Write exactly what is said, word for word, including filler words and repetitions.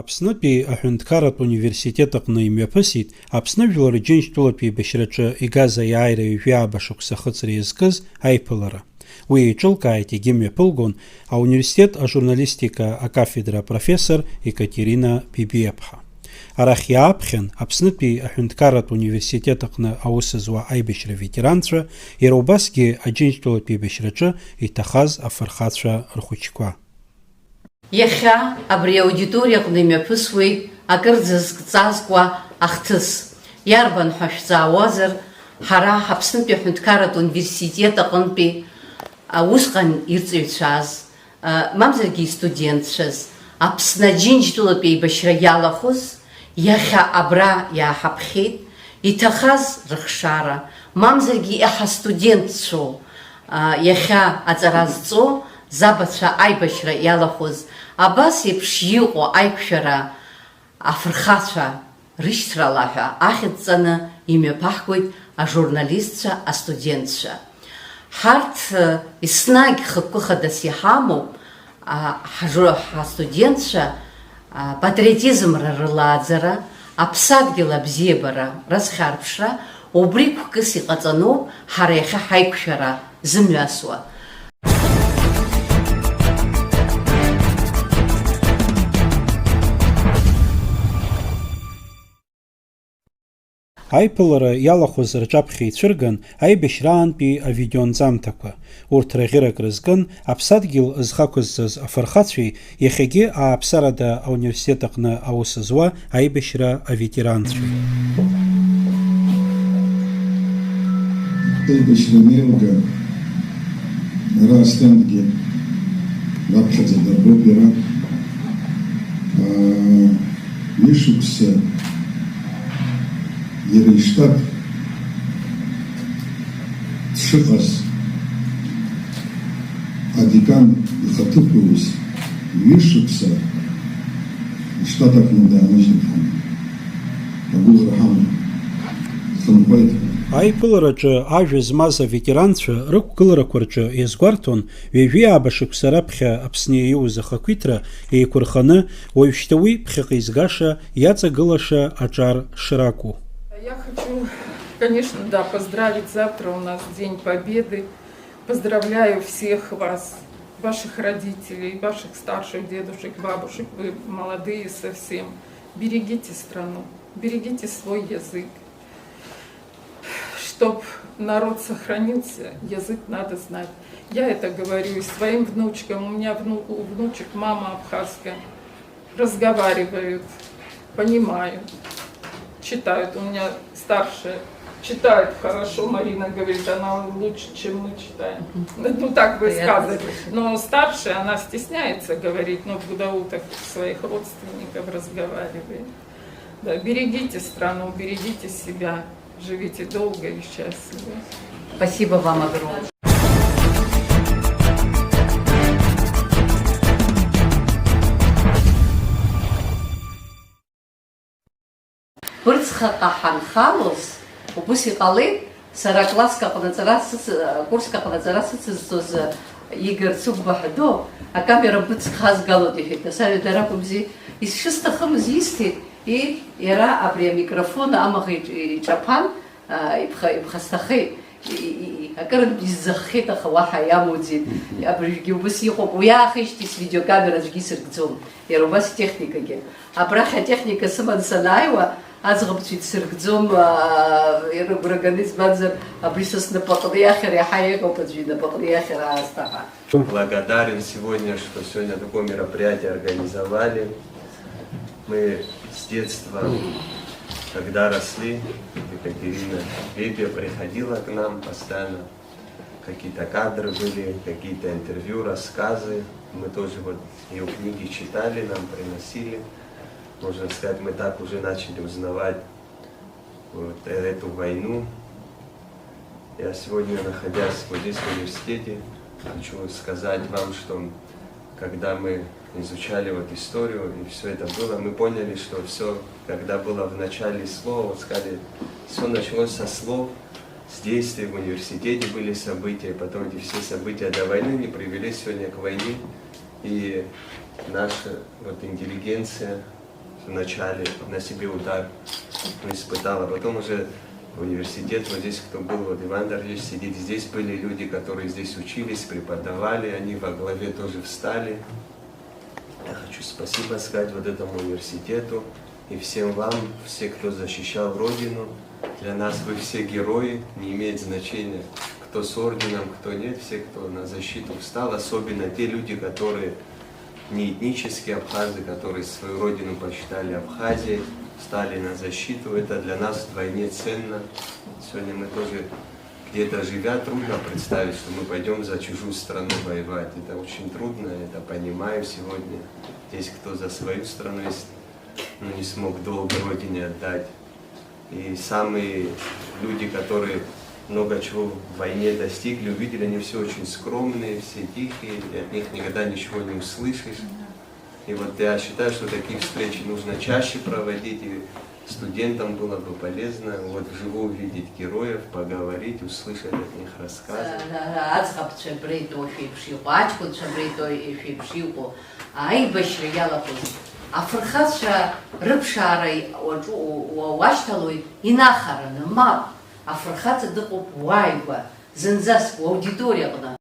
Аԥснытәи аҳәынҭқарратә университет аҟны имҩаԥысит Аԥсны жәлар Џьынџьтәылатә еибашьраҿы игаз аиааира ҩажәи ааба шықәса ахыҵра иазкыз аиԥылара. Уи еиҿылкааит, егьи мҩаԥылгон ауниверситет ажурналистика акафедра апрофессор Екатерина Бебиаԥҳа. Арахь иааԥхьан Аԥснытәи аҳәынҭқарратә университет аҟны аус зуа аибашьра ветеранцәа, иара убасгьы Аџьынџьтәылатә еибашьраҿы иҭахаз афырхацәа рхәыҷқәа. Иахьа абри аудиториа аҟны имҩаԥысуеит акырӡа зкҵазкуа ахҭыс. Иарбан ҳәа шәҵаауазар, ҳара Аԥснытәи аҳәынҭқарратә университет аҟынтәи, а, усҟан ирҵаҩцәаз, а, мамзаргьы истудентцәаз, Аԥсны Аџьынџьтәылатә еибашьра иалахәыз, иахьа абра иааҳаԥхьеит, иҭахаз рыхшара, мамзаргьы иаҳа студентцәоу, а, иахьа аҵара зҵо, забацәа аибашьра иалахәыз, абас еиԥш иҟоу аиқәшәара афырхацәа рышьҭрала ҳәа ахьӡҵаны имҩаԥаҳгоит ажурналистцәа, астудентцәа. Ҳарҭ, э, еснагь хықәкы хадас иҳамоуп, а, ҳажу-, ҳастудентцәа, а, патриотизмра рылааӡара, аԥсадгьыл абзиабара рыцхьаарԥшра, убри қәкыс иҟаҵаноуп ҳара иахьа ҳаиқәшәара зымҩасуа. Аиԥылара иалахәыз рҿаԥхьа ицәырган аибашьраантәи авидеонҵамҭақәа. Урҭ раӷьырак рызкын аԥсадгьыл зхы ақәызҵаз афырхацәеи иахьагьы ааԥсарада ауниверситет аҟны аус зуа аибашьра аветеранцәеи. Аибашьра анеилга, ара астендгьы раԥхьаӡа дырбоит иара. Аа, ҩышықәса иара иштаб дшыҟаз, адекан ихаҭыԥуаҩыс ҩышықәса иштаб аҟны дааныжьны дҳаман. Агәыӷра ҳаман. Дхынҳәуеит. Аиԥылараҿы ажәа змаз аветеранцәа рықәгыларақәа рҿы иазгәарҭон, ҩажәи ааба шықәса раԥхьа Аԥсны иаиуз ахақәиҭра еиқәырханы, уажәшьҭа уи ԥхьаҟа изгаша, иаҵагылаша аҿар шракәу. Я хочу, конечно, да, поздравить, завтра у нас День Победы. Поздравляю всех вас, ваших родителей, ваших старших дедушек, бабушек. Вы молодые совсем. Берегите страну, берегите свой язык. Чтоб народ сохранился, язык надо знать. Я это говорю и своим внучкам. У меня вну-, у внучек мама абхазка. Разговаривают, понимают, читают. У меня старшая читает хорошо, Марина говорит, она лучше, чем мы читаем. Мгм. Ну, так высказывает. Приятно слышать. Но старшая, она стесняется говорить, но в ГДУ так своих родственников разговаривает. Да, берегите страну, берегите себя. Живите долго и счастливо. Спасибо вам огромное. Ԥырцхаҟа ҳанхалоз, убыс иҟалеит, сара акласск аҟны аҵара сыц-, акурск аҟны аҵара сыцызҵоз, Игор Цыгәба ҳәа ду, акамера быцхазгалоит, иҳәеит, нас аҩада ракәымзи, исшысҭахымыз исҭеит, и, иара абри амикрофон амаӷ иҿ-, иҿаԥан, а, иԥха-, иԥхасҭахеит, и, и, и, акырынтә изӡаххеит, аха уаҳа иамуӡеит. Мгм. Абыржәгьы убыс иҟоуп, уи аахижьҭеи свидеокамера аӡәгьы исыркӡом, иара убас итехникагьы. Абрахь атехника сыман санааиуа, аӡӷабцәа ицсыркӡом, аа, рыгәра ганы, избанзар, абри са снапаҟны иахьыр иаҳа еиӷьуп аӡәы инапаҟны иахьыр аасҭа ҳәа. Благодарен сегодня, что сегодня такое мероприятие организовали. Мы с детства, когда росли, Екатерина Бебия приходила к нам постоянно. Какие-то кадры были, какие-то интервью, рассказы. Мы тоже вот её книги читали, нам приносили. Можно сказать, мы так уже начали узнавать вот э-, эту войну. Я сегодня, находясь вот здесь, в университете, хочу сказать вам, что когда мы изучали вот историю и всё это было, мы поняли, что всё, когда было в начале слова, вот сказали, всё началось со слов, с действий, в университете были события, потом эти все события до войны не привели сегодня к войне, и наша вот интеллигенция, вначале на себе удар, ну, испытал, а потом уже в университет, вот здесь кто был, вот Иван Дарьевич сидит, здесь были люди, которые здесь учились, преподавали, они во главе тоже встали. Я хочу спасибо сказать вот этому университету и всем вам, все, кто защищал Родину. Для нас вы все герои, не имеет значения, кто с орденом, кто нет, все, кто на защиту встал, особенно те люди, которые не этнические абхазы, которые свою родину посчитали Абхазией, встали на защиту. Это для нас вдвойне ценно. Сегодня мы тоже где-то живя, трудно представить, что мы пойдем за чужую страну воевать. Это очень трудно, это понимаю сегодня. Есть кто за свою страну, есть, ну, не смог долг родине отдать. И самые люди, которые много чего в войне достигли, увидели, они все очень скромные, все тихие, и от них никогда ничего не услышишь. И вот я считаю, что такие встречи нужно чаще проводить, и студентам было бы полезно вот вживую увидеть героев, поговорить, услышать от них рассказы. Аӡӷабцәа абра итәоушәа еиԥш иҟоу, аҷкәынцәа абра итәоушәа еиԥш иҟоу, аибашьра иалахәыз афырхацәа рыԥшаара уаҿу уашьҭалоит инахараны, мап, афырхаҵа дыҟоуп уааигәа, зынӡаск уаудиториаҟны,